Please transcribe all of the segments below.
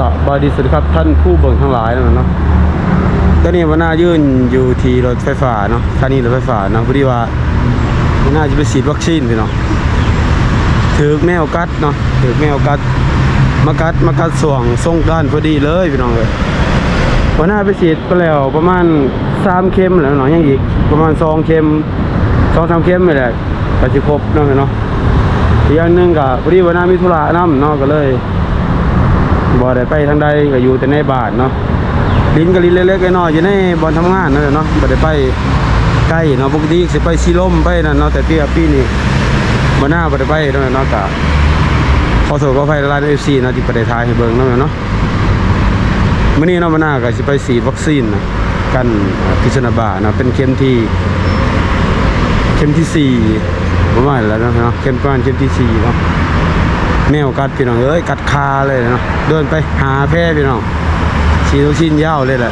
ສະບາຍດີ ສະຫວັດດີຄັບ ທ່ານຜູ້ເບິ່ງທັງຫຼາຍເນາະ ຕອນນີ້ບ່າວໜ້າຢືນຢູ່ທີ່ລົດໄຟຟ້າເນາະ ສະຖານີລົດໄຟຟ້າເນາະ ພໍດີວ່າບ່າວໜ້າຈະໄປສີດວັກຊີນພີ່ນ້ອງ ຖືກແມວກັດເນາະ ຖືກແມວກັດ ມາກັດ ມາກັດຊ່ວງສົງການພໍດີເລີຍພີ່ນ້ອງເອີຍ. ບ່າວໜ້າໄປສີດໄປແລ້ວປະມານສາມເຂັມແລ້ວເນາະ ຍັງອີກປະມານສອງເຂັມ ສອງສາມເຂັມນີ້ແຫຼະ ກໍຊິຄົບເນາະ ເນາະ. ອີກຢ່າງໜຶ່ງກໍພໍດີວ່ານ້າມີທຸລະນຳເນາະ ກໍເລີຍບໍ່ໄດ້ໄປທາງໃດ ກໍຢູ່ແຕ່ໃນບ້ານເນາະ ຫຼິ້ນກໍຫຼິ້ນເລັກໆນ້ອຍໆ ຢູ່ໃນບ່ອນທຳງານນັ້ນແຫຼະເນາະ ບໍ່ໄດ້ໄປໄກເນາະ. ປົກກະຕິຊິໄປສີລົມໄປນັ້ນເນາະ ແຕ່ປີ ປີນີ້ບ່າວໜ້າບໍ່ໄດ້ໄປເນາະ ເນາະ. ກໍຂໍໂທດຂໍອະໄພຫຼາຍໆ ເອັຟຊີເນາະ ທີ່ບໍ່ໄດ້ຖ່າຍໃຫ້ເບິ່ງເນາະ ເນາະ. ມື້ນີ້ເນາະ ບ່າວໜ້າກໍຊິໄປສີດວັກຊີນກັນພິດສຸນັກບ້າເນາະ ເປັນເຂັມທີ່ ເຂັມທີສີ່ ປະມານນັ້ນແຫຼະເນາະ ເຂັມ ປະມານເຂັມທີສີ່ເນາະ. ແມວກັດພີ່ນ້ອງເອີຍ ກັດຄາເລີຍເນາະ ເດີນໄປຫາແພພີ່ນ້ອງ ສີດວັກຊີນຍາວເລີຍແຫຼະ.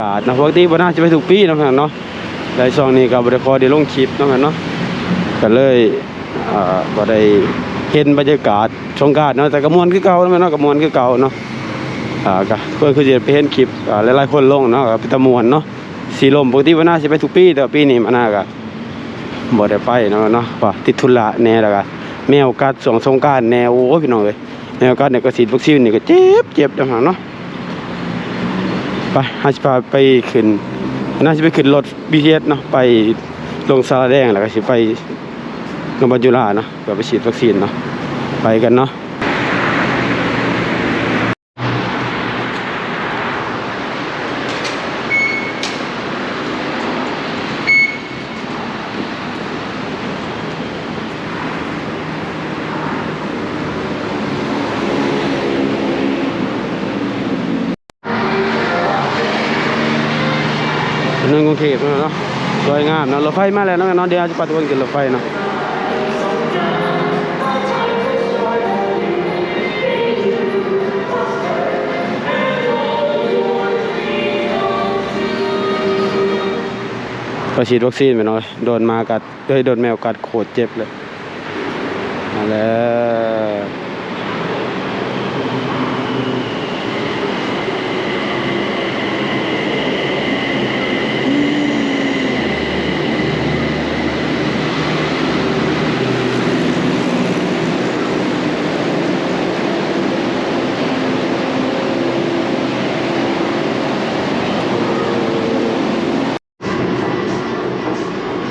ກາດເນາະ ປົກກະຕິບ່າວໜ້າຊິໄປທຸກປີເນາະ ພີ່ນ້ອງເນາະ ແຕ່ຊ່ວງນີ້ກໍບໍ່ໄດ້ ຂໍໄດ້ລົງຄລິບເນາະ ແມ່ນເນາະ ກໍເລີຍ ອ່າ ບໍ່ໄດ້ເຫັນບັນຍາກາດສົງການເນາະ ແຕ່ກໍມ່ວນຄືເກົ່າເນາະ ແມ່ນເນາະ ກໍມ່ວນຄືເກົ່າເນາະ. ອ່າ ກໍເພິ່ນຄືຊິໄປເຫັນຄລິບ ອ່າ ຫຼາຍໆຄົນລົງເນາະ ກໍເປັນຕາມ່ວນເນາະ ສີລົມ. ປົກກະຕິບ່າວໜ້າຊິໄປທຸກປີ ແຕ່ວ່າປີນີ້ບ່າວໜ້າກໍບໍ່ໄດ້ໄປເນາະ ເນາະ ເພາະວ່າຕິດທຸລະແດ່ ແລ້ວກໍແມວກັດຊ່ວງສົງການແດ່ ໂອ້ຍ ພີ່ນ້ອງເອີຍ ແນວກັນນີ້ກໍສີດວັກຊີນນີ້ກໍເຈັບ ເຈັບເນາະ ເນາະ. ໄປ ເຮົາຊິພາໄປຂຶ້ນ ໜ້າຊິໄປຂຶ້ນລົດບີທີເອສເນາະ ໄປລົງສາລາແດງ ແລ້ວກໍຊິໄປໂຮງບາບານຈຸລາເນາະ ເພື່ອໄປສີດວັກຊີນເນາະ ໄປກັນເນາະ. ຖະໜົນກຸງເທບເນາະ ສວຍງາມເນາະ ລົດໄຟມາແລ້ວເນາະ ເນາະ. ດຽວເຮົາຈະພາທຸກຄົນຂຶ້ນລົດໄຟເນາະ. ໄປສີດວັກຊີນແມ່ນເນາະ ໂດນໝາກັດ ເອີຍ ໂດນແມວກັດ ໂຄດເຈັບເລີຍ ມາແລ້ວ.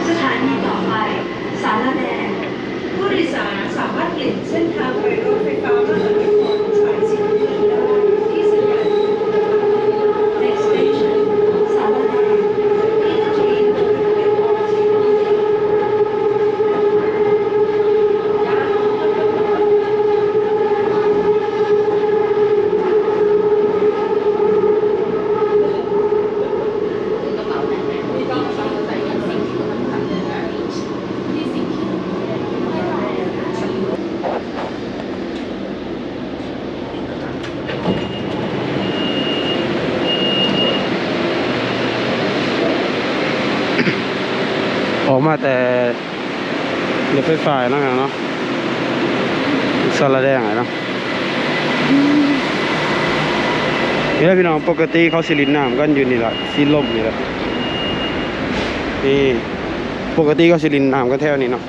สถานีต่อไป สาลาแดง ผู้โดยสารสามารถเปลี่ยนเส้นทางไปรถไฟฟ้ามหานครสายสีน้ำเงินได้ที่สถานี Next station สาลาแดง Please change to the L R T. ອອກມາແຕ່ລົດໄຟຟ້າເນາະ ເນາະ ສາລາແດງເນາະ. ນີ້ແຫຼະພີ່ນ້ອງ ປົກກະຕິເຂົາຊິຫຼິ້ນນ້ຳກັນຢູ່ນີ້ລະ ສີລົມນີ້ລະ ນີ້ ປົກກະຕິເຂົາຊິຫຼິ້ນນ້ຳກັນແຖວນີ້ເນາະ.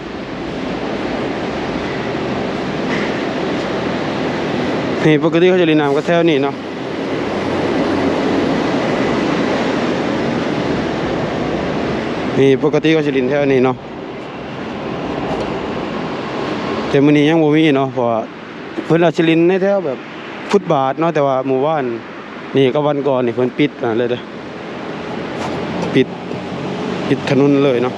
ນີ້ ປົກກະຕິເຂົາຈະຫຼິ້ນນ້ຳກັນແຖວນີ້ເນາະ ນີ້ ປົກກະຕິເຂົາຈະຫຼິ້ນແຖວນີ້ເນາະ ແຕ່ມື້ນີ້ຍັງບໍ່ມີເນາະ ເພາະວ່າເພິ່ນອາດຈະຫຼິ້ນໃນແຖວແບບຟຸດບາດເນາະ ແຕ່ວ່າມື້ວານ ນີ້ກັບວັນກ່ອນນີ້ເພິ່ນປິດນັ້ນເລີຍເດີ້ ປິດ ປິດຖະໜົນເລີຍເນາະ.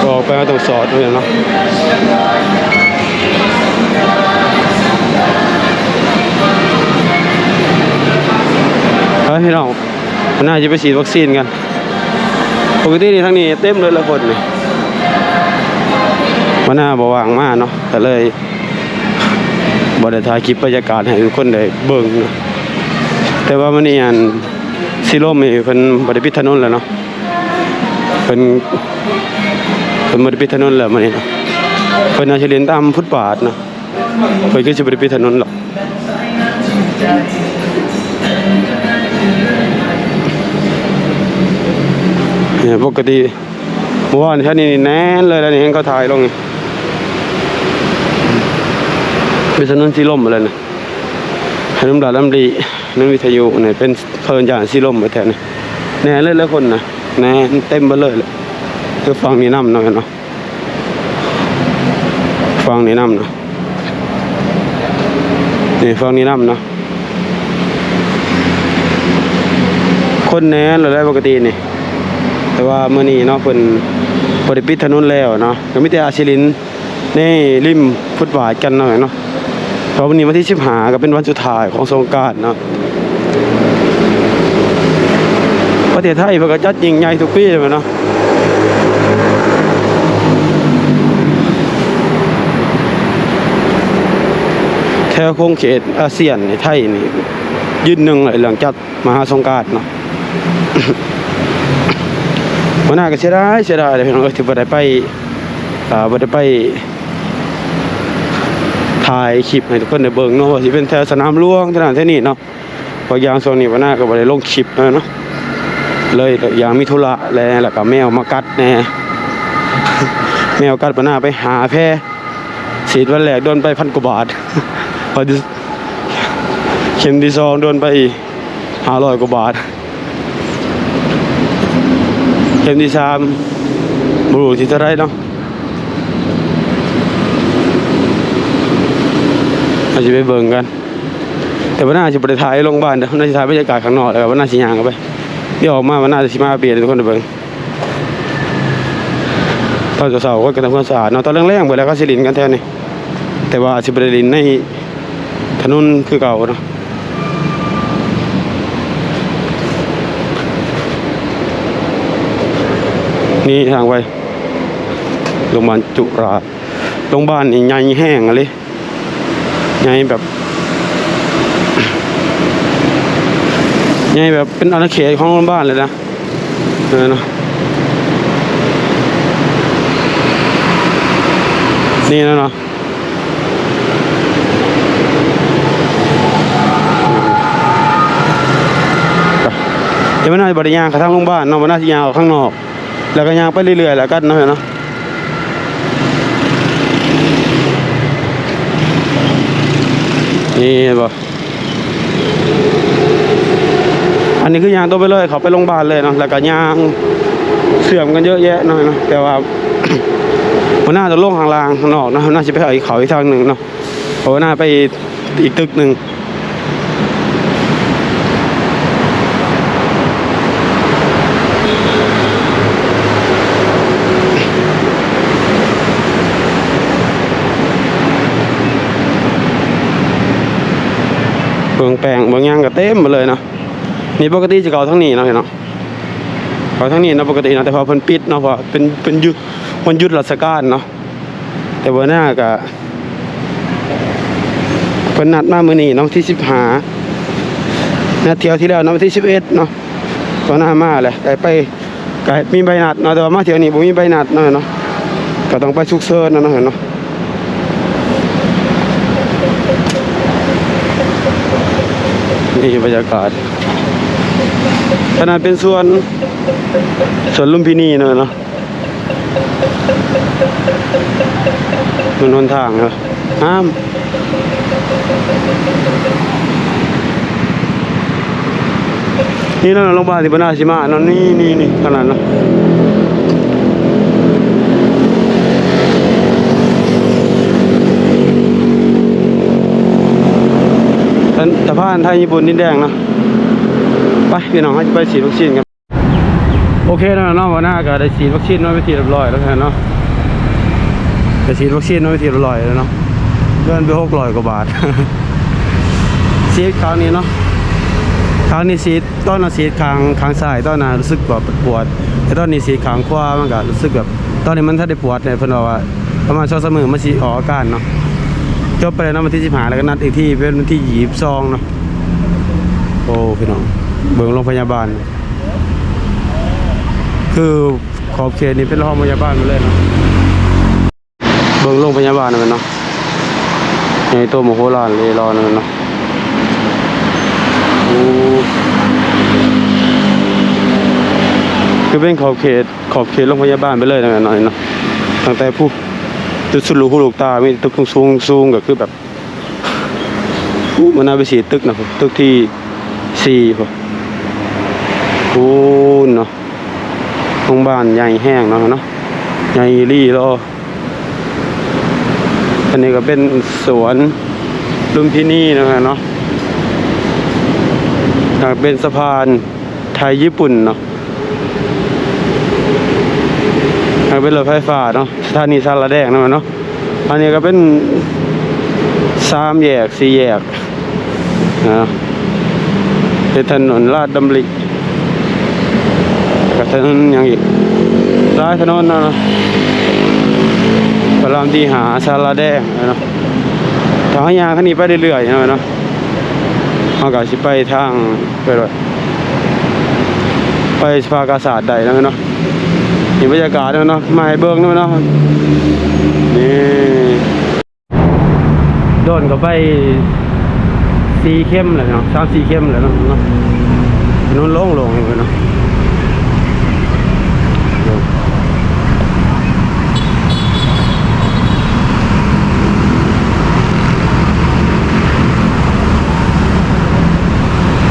ອອກໄປເຮົາຕ້ອງສອດເນາະ ໄປພີ່ນ້ອງ. ໜ້າຈະໄປສີດວັກຊີນກັນ ປົກກະຕິນີ້ທາງນີ້ເຕັມເລີຍລະຄົນນີ້ ມາໜ້າບໍ່ວ່າງມາເນາະ ກະເລີຍບໍ່ໄດ້ຖ່າຍຄລິບບັນຍາກາດໃຫ້ທຸກຄົນໄດ້ເບິ່ງ ແຕ່ວ່າມື້ນີ້ອັນ ສີລົມນີ້ເພິ່ນບໍ່ໄດ້ປິດຖະໜົນແລ້ວເນາະ ເພິ່ນ ເພິ່ນບໍ່ໄດ້ປິດຖະໜົນແລ້ວມື້ນີ້ເນາະ ເພິ່ນອາດຊິຫຼິ້ນຕາມຟຸດບາດເນາະ ເພິ່ນຄືຊິບໍ່ໄດ້ປິດຖະໜົນດອກ ນີ້ ປົກກະຕິ ເມື່ອວານນີ້ແຖວນີ້ແໜ້ນເລີຍ ແລ້ວນີ້ເຫັນເຂົາຖ່າຍລົງນີ້ ເປັນຖະໜົນສີລົມແລ້ວນະ ຖະໜົນລາດລຳລີ ຖະໜົນວິທະຍຸນີ້ ເປັນເພິ່ນຢ້ານສີລົມແຖວນີ້ ແໜ້ນເລີຍແຫຼະຄົນນະ ແໜ້ນເຕັມເບິດເລີຍແຫຼະ ຄືຝັ່ງນີ້ນຳເນາະ ເຫັນເນາະ ຝັ່ງນີ້ນຳເນາະ ນີ້ຝັ່ງນີ້ນຳເນາະ ຄົນແໜ້ນແລ້ວແຫຼະປົກກະຕິນີ້ ແຕ່ວ່າມື້ນີ້ເນາະ ເພິ່ນບໍ່ໄດ້ປິດຖະໜົນແລ້ວເນາະ ກໍມີແຕ່ອາດຊິຫຼິ້ນໃນລິມຟຸດບາດກັນເນາະ ເນາະ ເພາະມື້ນີ້ວັນທີສິບຫ້າ ກໍເປັນວັນສຸດທ້າຍຂອງສົງການເນາະ ປະເທດໄທເພິ່ນກໍຈັດຍິ່ງໃຫຍ່ທຸກປີເນາະ ແຖວຂົງເຂດອາຊຽນນີ້ ໄທນີ້ຢືນໜຶ່ງເລື່ອງຈັດມະຫາສົງການເນາະ ຫົວໜ້າກໍເສຍດາຍ ເສຍດາຍເດ້ພີ່ນ້ອງເອີຍ ທີ່ບໍ່ໄດ້ໄປ ອ່າ ບໍ່ໄດ້ໄປຖ່າຍຄລິບໃຫ້ທຸກຄົນໄດ້ເບິ່ງເນາະ ວ່າຊິເປັນແຖວສະໜາມຫຼວງ ແຖວນັ້ນແຖວນີ້ເນາະ ເພາະຢ່າງຊ່ວງນີ້ຫົວໜ້າກໍບໍ່ໄດ້ລົງຄລິບເນາະ ເລີຍຢ່າງມີທຸລະແດ່ ແລ້ວກໍແມວມາກັດແດ່ ແມວກັດຫົວໜ້າໄປຫ້າແຜ ສີດວັນແລກໂດນໄປພັນກວ່າບາດ ເຂັມທີສອງໂດນໄປຫ້າຮ້ອຍກວ່າບາດ ເຂັມທີສາມບໍ່ຮູ້ຊິເທົ່າໃດເນາະ ເຮົາຊິໄປເບິ່ງກັນ ແຕ່ວ່າໜ້າຊິບໍ່ໄດ້ຖ່າຍໂຮງບານເດີ ໜ້າຊິຖ່າຍບັນຍາກາດຂ້າງນອກ ແລ້ວກໍວ່າໜ້າຊິຍ່າງອອກໄປ ດຽວອອກມາວ່າໜ້າຊິມາອັບເດດໃຫ້ທຸກຄົນໄດ້ເບິ່ງ ຕອນເຊົ້າໆ ຄົນກໍທຳຄວາມສະອາດເນາະ ຕອນແລງໆ ເບິດແລ້ວກໍຊິຫຼິ້ນກັນແຖວນີ້ ແຕ່ວ່າອາດຊິບໍ່ໄດ້ຫຼິ້ນໃນຖະໜົນຄືເກົ່າເນາະ ນີ້ທາງໄປໂຮງບານຈຸລາ ໂຮງບານນີ້ໃຫຍ່ແຮງອີ່ຫຼີ ໃຫຍ່ແບບ ໃຫຍ່ແບບເປັນອານາເຂດຂອງໂຮງບານເລີຍນະ ເອີເນາະ ນີ້ນະເນາະ ດຽວມັນໜ້າຈະບໍ່ໄດ້ຍ່າງເຂົ້າທາງໂຮງບານເນາະ ມັນໜ້າຊິຍ່າງອອກຂ້າງນອກ ແລ້ວກໍຍ່າງໄປເລື້ອຍໆ ແລ້ວກັນເນາະ ເນາະ ນີ້ເຫັນບໍ່? ອັນນີ້ຄືຍ່າງຕົງໄປເລີຍ ເຂົ້າໄປໂຮງບານເລີຍເນາະ ແລ້ວກໍຍ່າງເຊື່ອມກັນເຍອະແຍະເນາະ ເນາະ ແຕ່ວ່າຫົວໜ້າຕ້ອງລົງຂ້າງລ່າງຂ້າງນອກເນາະ ຫົວໜ້າຊິໄປເອົາເຂົ້າອີກທາງໜຶ່ງເນາະ ເພາະຫົວໜ້າໄປອີກຕຶກໜຶ່ງ. ເບິ່ງແປ້ງເບິ່ງຫຍັງກໍເຕັມໝົດເລີຍເນາະ ນີ້ປົກກະຕິຊິເຂົ້າທາງນີ້ເນາະ ເນາະ ເຂົ້າທາງນີ້ເນາະ ປົກກະຕິເນາະ ແຕ່ວ່າເພິ່ນປິດເນາະ ເພາະເປັນ ເປັນຢຸດ ວັນຢຸດລາຊະການເນາະ ແຕ່ວ່າໜ້າກະ ເພິ່ນນັດມາມື້ນີ້ເນາະ ວັນທີສິບຫ້າ ນັດທ່ຽວທີ່ແລ້ວເນາະ ວັນທີສິບເອັດເນາະ ຕອນໜ້າມາແຫຼະ ໄດ້ໄປ ກະມີໃບນັດເນາະ ແຕ່ວ່າມາທ່ຽວນີ້ບໍ່ມີໃບນັດເນາະ ເນາະ ກະຕ້ອງໄປສຸກເສີນເນາະ ເນາະ ເນາະ ນີ້ບັນຍາກາດ ຂະໜາດເປັນສວນ ສວນລຸມພິນີເນາະ ເນາະ ຖະໜົນທາງເນາະ ງາມ ນີ້ເນາະ ໂຮງບານທີ່ເພິ່ນວ່າຊິມາເນາະ ນີ້ ນີ້ ນີ້ ທາງນັ້ນເນາະ ສະພານໄທຍີ່ປຸ່ນດິນແດງເນາະ ໄປພີ່ນ້ອງ ເຮົາຈະໄປສີດວັກຊີນກັນ. ໂອເຄເນາະ ເນາະ ຫົວໜ້າກໍໄດ້ສີດວັກຊີນມາເປັນທີ່ຮຽບຮ້ອຍແລ້ວເນາະ ໄດ້ສີດວັກຊີນມາເປັນທີ່ຮຽບຮ້ອຍແລ້ວເນາະ ເງິນໄປຫົກຮ້ອຍກວ່າບາດ ສີດຂ້າງນີ້ເນາະ ຂ້າງນີ້ສີດ ຕອນນັ້ນສີດຂ້າງ ຂ້າງຊ້າຍ ຕອນນັ້ນຮູ້ສຶກວ່າປວດ ແຕ່ຕອນນີ້ສີດຂ້າງຂວາ ມັນກໍຮູ້ສຶກແບບ ຕອນນີ້ມັນທັນໄດ້ປວດເດ ເພິ່ນເວົ້າວ່າປະມານສອງສາມມື້ມັນຊິອອກອາການເນາະ ຈົບໄປແລ້ວເນາະ ວັນທີສິບຫ້າ ແລ້ວກໍນັດອີກທີເປັນວັນທີຊາວສອງເນາະ ໂອ້ ພີ່ນ້ອງ ເບິ່ງໂລງພະຍາບານ ຄືຂອບເຂດນີ້ເປັນໂຮງພະຍາບານໝົດເລີຍເນາະ. ເບິ່ງໂລງພະຍາບານນັ້ນແມ່ນເນາະ ໃຫຍ່ໂຕມະໂຫລານເລີຍເນາະ ໂອ້ ຄືເປັນຂອບເຂດ ຂອບເຂດໂລງພະຍາບານໄປເລີຍເນາະ ເນາະ ຕັ້ງແຕ່ພູຈຸດສຸດລູກຫູລູກຕາ ມີຕຶກສູງໆ ກໍຄືແບບ ໂອ້ ມັນເອົາໄປສີ່ຕຶກນະ ຕຶກທີສີ່ພຸ້ນ ໂອ້ ເນາະ ໂຮງບານໃຫຍ່ແຮງເນາະ ເນາະ ໃຫຍ່ອີ່ຫຼີເນາະ. ອັນນີ້ກໍເປັນສວນລຸມພິນີເນາະ ເນາະ ແລ້ວເປັນສະພານໄທຍີ່ປຸ່ນເນາະ ແລ້ວເປັນລົດໄຟຟ້າເນາະ ສະຖານີສາລາແດງເນາະ ເນາະ. ອັນນີ້ກໍເປັນສາມແຍກ ສີ່ແຍກ ນະ ເປັນຖະໜົນລາດດຳລິ ແລ້ວກໍຖະໜົນຫຍັງອີກ ຫຼາຍຖະໜົນເນາະ ພະລາມທີຫ້າ ສາລາແດງເນາະ. ຖ້າເຮົາຍ່າງທາງນີ້ໄປເລື້ອຍໆເນາະ ເນາະ ເຮົາກໍຊິໄປທາງ ໄປໂລດ ໄປສະພາກາຊາດໄດ້ເນາະ ເນາະ. ນີ້ບັນຍາກາດເນາະ ມາໃຫ້ເບິ່ງເນາະ ເນາະ ນີ້. ໂດນເຂົ້າໄປສີ່ເຂັມແລ້ວເນາະ ສາມສີ່ເຂັມແລ້ວເນາະ ເນາະ ຖະໜົນໂລ່ງໆຢູ່ເນາະ.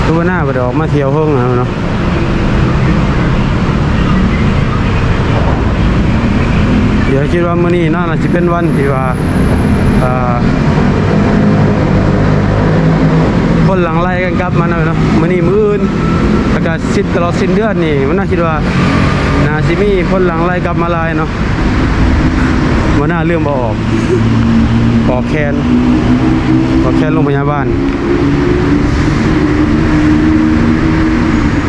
ຄືວ່າໜ້າບໍ່ໄດ້ອອກມາທ່ຽວເຫິງແລ້ວເນາະ. ດຽວຄິດວ່າມື້ນີ້ເນາະ ໜ້າຊິເປັນວັນທີ່ວ່າ ເອີ ຄົນຫຼັ່ງໄຫຼກັນກັບມາເນາະ ມື້ນີ້ມື້ອື່ນ ແລ້ວກະສິ້ນ ຕະຫຼອດສິ້ນເດືອນນີ້ ມັນໜ້າ ຄິດວ່າໜ້າຊິມີຄົນຫຼັ່ງໄຫຼກັບມາຫຼາຍເນາະ. ບໍ່ໜ້າລືມບໍ່ອອກ ປອກແຂນ ປອກແຂນໂລງພະຍາບານ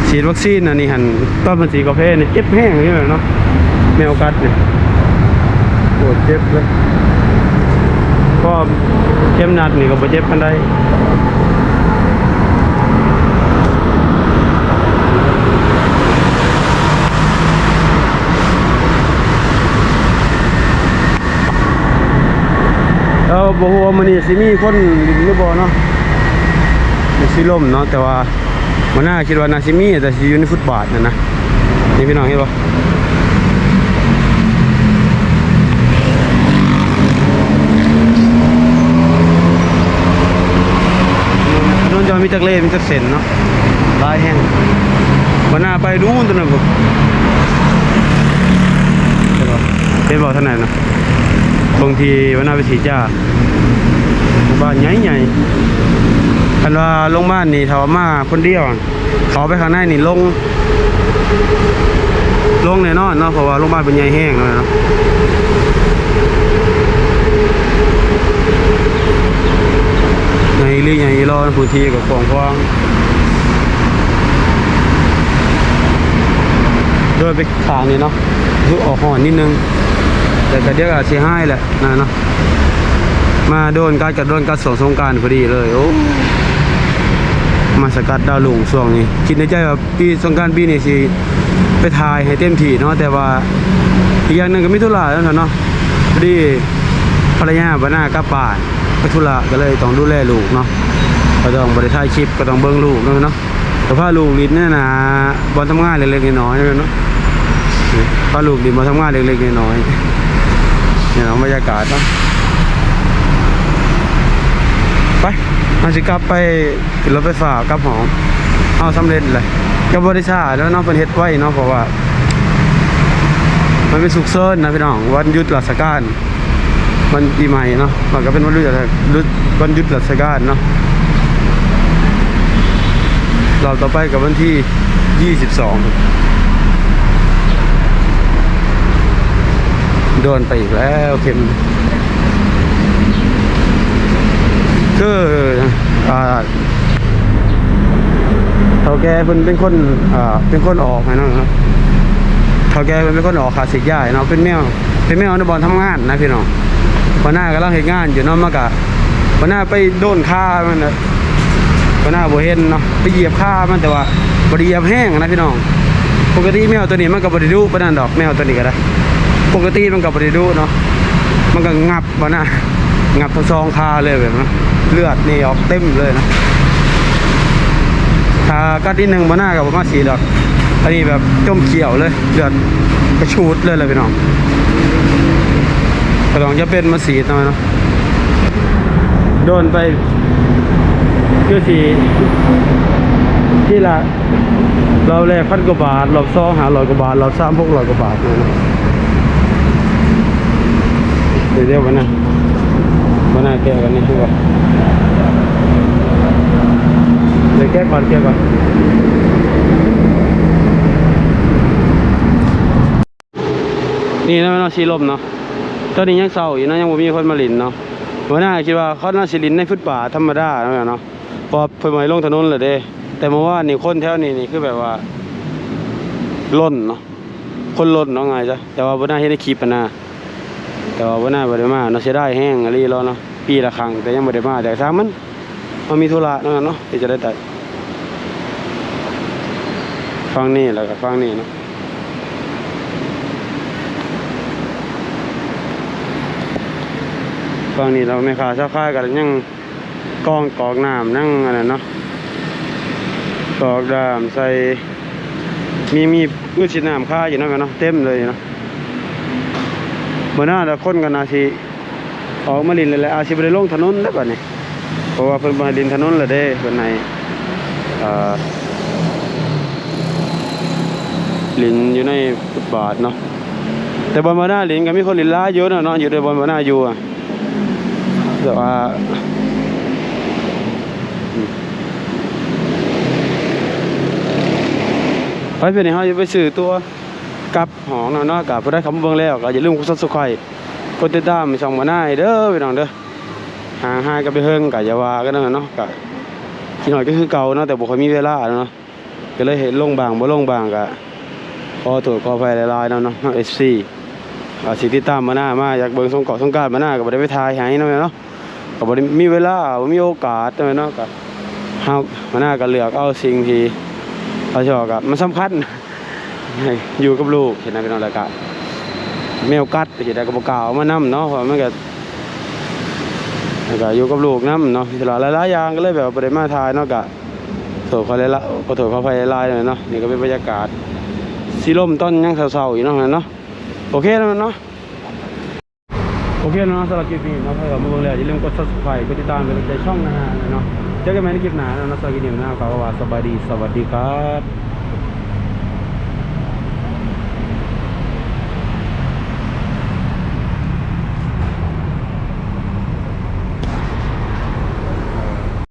ສີດວັກຊີນອັນນີ້ຫັ້ນ ຕອນເພິ່ນສີດກາແຟນີ້ເຈັບແຮງຢູ່ເນາະ ແມວກັດນີ້ ໂອດເຈັບເລີຍ ເພາະເຂັມນັດນີ້ກໍບໍ່ເຈັບປານໃດ. ເອີ ບໍ່ຮູ້ວ່າມື້ນີ້ຊິມີຄົນຫຼິ້ນຫຼືບໍ່ເນາະ ມັນຊິລົມເນາະ ແຕ່ວ່າ ບໍ່ໜ້າ ຄິດວ່າໜ້າຊິມີ ແຕ່ຊິຢູ່ໃນຟຸດບາດນັ້ນນະ. ນີ້ພີ່ນ້ອງເຫັນບໍ່? ຖະໜົນຈະມີຈັກເລນ ມີຈັກເສັ້ນເນາະ ຫຼາຍແຮງ. ບໍ່ໜ້າໄປນູ້ນຕົວນັ້ນພຸ້ນ ເຫັນບໍ່? ເຫັນບໍ່ທາງນັ້ນນະ? ຕົງທີ່ວ່າໜ້າໄປສີດຢາ ໂຮງບານໃຫຍ່ໆ. ຄັນວ່າໂຮງບານນີ້ ຖ້າວ່າມາຄົນດຽວ ເຂົ້າໄປຂ້າງໃນນີ້ລົງ ລົງແນ່ນອນເນາະ ເພາະວ່າໂຮງບານເພິ່ນໃຫຍ່ແຮງເນາະ ໃຫຍ່ອີ່ຫຼີ ໃຫຍ່ອີ່ຫຼໍ ພື້ນທີ່ກໍກວ້າງຂວາງ. ໂດຍໄປຂ້າງນີ້ເນາະ ຄືອອກຮ້ອນນິດໜຶ່ງ ແຕ່ກໍດຽວກໍຊິຫາຍແຫຼະນະເນາະ. ມາໂດນກັດ ກໍໂດນກັດຊ່ວງສົງການພໍດີເລີຍ. ໂອ້ ມາສະກັດດາວລຸງຊ່ວງນີ້ ຄິດໃນໃຈວ່າ ປີສົງການປີນີ້ຊິໄປຖ່າຍໃຫ້ເຕັມທີ່ເນາະ ແຕ່ວ່າອີກຢ່າງໜຶ່ງກໍມີທຸລະແລ້ວເນາະ ພໍດີພັນລະຍາບ່າວໜ້າກັບບ້ານໄປທຸລະ ກໍເລີຍຕ້ອງດູແລລູກເນາະ ກໍຕ້ອງບໍ່ໄດ້ຖ່າຍຄລິບ ກໍຕ້ອງເບິ່ງລູກເນາະ ເນາະ. ກໍພາລູກຫຼິ້ນໃນໜ້າບ່ອນທຳງານເລັກໆນ້ອຍໆເນາະ ພາລູກຫຼິ້ນບ່ອນທຳງານເລັກໆນ້ອຍໆ ນີ້ເນາະ ບັນຍາກາດເນາະ. ໄປ ເຮົາຊິກັບໄປ ຂຶ້ນລົດໄຟຟ້າກັບຫ້ອງ ເຮົາສຳເລັດແຫຼະ ກໍບໍ່ໄດ້ຊ້າແລ້ວເນາະ ເພິ່ນເຮັດໄວເນາະ ເພາະວ່າມັນເປັນສຸກເສີນນະພີ່ນ້ອງ ວັນຢຸດລາຊະການ ວັນປີໃໝ່ເນາະ ມັນກໍເປັນວັນຢຸດ ຢຸດ ວັນຢຸດລາຊະການເນາະ. ລອບຕໍ່ໄປກໍວັນທີ ຊາວສອງ ໂດນໄປອີກແລ້ວເຂັມ ຄື ອ່າ ເຖົ້າແກ່ເພິ່ນເປັນຄົນ ອ່າ ເປັນຄົນອອກໃຫ້ເນາະ ເຖົ້າແກ່ເພິ່ນເປັນຄົນອອກຄ່າສີດຢາໃຫ້ເນາະ ເປັນແມວ ເປັນແມວໃນບ່ອນທຳງານນະພີ່ນ້ອງ. ຫົວໜ້າກຳລັງເຮັດງານຢູ່ເນາະ ມັນກະ ຫົວໜ້າໄປໂດນຂາມັນນະ ຫົວໜ້າບໍ່ເຫັນເນາະ ໄປຢຽບຂາມັນ ແຕ່ວ່າ ບໍ່ໄດ້ຢຽບແຮງນະພີ່ນ້ອງ. ປົກກະຕິແມວໂຕນີ້ມັນກໍບໍ່ໄດ້ດຸປານນັ້ນດອກ ແມວໂຕນີ້ກໍໄດ້ ປົກກະຕິມັນກໍບໍ່ໄດ້ດຸເນາະ. ມັນກໍງັບ ບໍ່ນະ ງັບທັງສອງຂາເລີຍແບບນັ້ນ ເລືອດນີ້ອອກເຕັມເລີຍນະ. ຖ້າກັດນິດໜຶ່ງບໍ່ນະກໍບໍ່ມາສີດດອກ. ອັນນີ້ແບບຈົມຂ້ຽວເລີຍ ເລືອດກະຊູດເລີຍລະພີ່ນ້ອງ. ກໍຕ້ອງຈະເປັນມາສີດເນາະ ໂດນໄປ ຄືຊິ ທີລະ ລອບແລກພັນກວ່າບາດ ລອບສອງຫ້າຮ້ອຍກວ່າບາດ ລອບສາມຫົກຮ້ອຍກວ່າບາດ. ດຽວໆ ບັດນະ ບັດນະແກະກັນນີ້ຄືວ່າ ດຽວແກະກ່ອນ ແກະກ່ອນ. ນີ້ນະເນາະ ສີລົມເນາະ ຕອນນີ້ຍັງເຊົາຢູ່ເນາະ ຍັງບໍ່ມີຄົນມາຫຼິ້ນເນາະ. ຫົວໜ້າຄິດວ່າເຂົາໜ້າຊິຫຼິ້ນໃນຟຸດບາດທຳມະດາເນາະ ເພາະວ່າເພິ່ນບໍ່ໃຫ້ລົງຖະໜົນແລ້ວເດ້. ແຕ່ເມື່ອວານນີ້ຄົນແຖວນີ້ນີ້ຄືແບບວ່າລົ້ນເນາະ ຄົນລົ້ນເນາະ ງ່າຍຊະ. ແຕ່ວ່າຫົວໜ້າເຫັນໃນຄລິບຫັ້ນນະ ແຕ່ວ່າຫົວໜ້າບໍ່ໄດ້ມາເນາະ ເສຍດາຍແຮງອີ່ຫຼີເນາະ. ປີລະຄັ້ງແຕ່ຍັງບໍ່ໄດ້ມາ ແຕ່ຊ່າງມັນ ເຮົາມີທຸລະເນາະ ເນາະ ເຮັດຈັ່ງໃດໄດ້. ຝັ່ງນີ້ແລ້ວກໍຝັ່ງນີ້ເນາະ ຝັ່ງນີ້ລາວແມ່ຄ້າຊາວຂາຍກໍຍັງກອງກອກນ້ຳ ຍັງອັນນັ້ນເນາະ ກອກນ້ຳໃສ່ ມີ ມີ ມີຊິດນ້ຳຂາຍຢູ່ເນາະ ເນາະ ເຕັມເລີຍເນາະ. ມື້ໜ້າລະຄົນກໍໜ້າຊິ ອອກມາຫຼິ້ນແລ້ວແຫຼະ ອາດຊິບໍ່ໄດ້ລົງຖະໜົນແລ້ວບັດນີ້ ເພາະວ່າເພິ່ນບໍ່ໃຫ້ຫຼິ້ນຖະໜົນແລ້ວເດ້ ເພິ່ນໃຫ້ ເອີ ຫຼິ້ນຢູ່ໃນຟຸດບາດເນາະ. ແຕ່ບ່ອນບ່າວນາຫຼິ້ນກໍມີຄົນຫຼິ້ນຫຼາຍຢູ່ເນາະ ເນາະ ຢູ່ໃນບ່ອນບ່າວນາຢູ່ ແຕ່ວ່າ ໄປ ເພິ່ນໃຫ້ເຮົາໄປຊື້ຕົ໋ວກັບຫ້ອງເນາະ ເນາະ. ກໍຜູ້ໃດເຂົ້າມາເບິ່ງແລ້ວກໍຢ່າລືມກົດ Subscribe ກົດຕິດຕາມຊ່ອງບ່າວນາໃຫ້ເດີພີ່ນ້ອງເດີ. ຫ່າງຫາຍກັນໄປເຫິງກໍຢ່າວ່າກັນເນາະ ເນາະ. ກໍຂີ້ນ້ອຍກໍຄືເກົ່າເນາະ ແຕ່ບໍ່ຄ່ອຍມີເວລາເນາະ ກໍເລີຍເຮັດລົງບ້າງບໍ່ລົງບ້າງ ກໍຂໍໂທດຂໍອະໄພຫຼາຍໆເນາະ ເນາະ ເອັຟຊີ. ອາດຊິຕິດຕາມບ່າວນາມາ ຢາກເບິ່ງສົງກອກສົງການ ບ່າວນາກໍບໍ່ໄດ້ໄປຖ່າຍໃຫ້ເນາະ ເນາະ. ກໍບໍ່ໄດ້ມີເວລາ ບໍ່ມີໂອກາດເນາະ ເນາະ. ກໍເຮົາ ບ່າວນາກໍເລືອກເອົາສິ່ງທີ່ເຮົາຊອບ ກໍມັນສຳຄັນ ຢູ່ກັບລູກຊີ້ນະພີ່ນ້ອງ ແລ້ວກະແມວກັດ ເຮັດໃດກໍບໍ່ກ້າເອົາມານຳເນາະ ເພາະວ່າມັນກະ ແລ້ວກະຢູ່ກັບລູກນຳເນາະ ມີທຸລະຫຼາຍໆຢ່າງ ກໍເລີຍແບບວ່າບໍ່ໄດ້ມາຖ່າຍເນາະ. ກະໂທດຂໍຫຼາຍໆ ຂໍໂທດຂໍອະໄພຫຼາຍໆເນາະ. ນີ້ກໍເປັນບັນຍາກາດສີລົມຕອນຍັງເຊົ້າໆຢູ່ເນາະ ເນາະ. ໂອເຄເນາະ ເນາະ ໂອເຄເນາະ ສຳລັບຄລິບນີ້ເນາະ ໃຜເຂົ້າມາເບິ່ງແລ້ວຢ່າລືມກົດ Subscribe ກົດຕິດຕາມເປັນກຳລັງໃຈຊ່ອງນານາເນາະ. ເຈີກັນໃໝ່ໃນຄລິບໜ້າເນາະ ສຳລັບຄລິບນີ້ນາ ຂໍວ່າສະບາຍດີ ສະຫວັດດີຄັບ.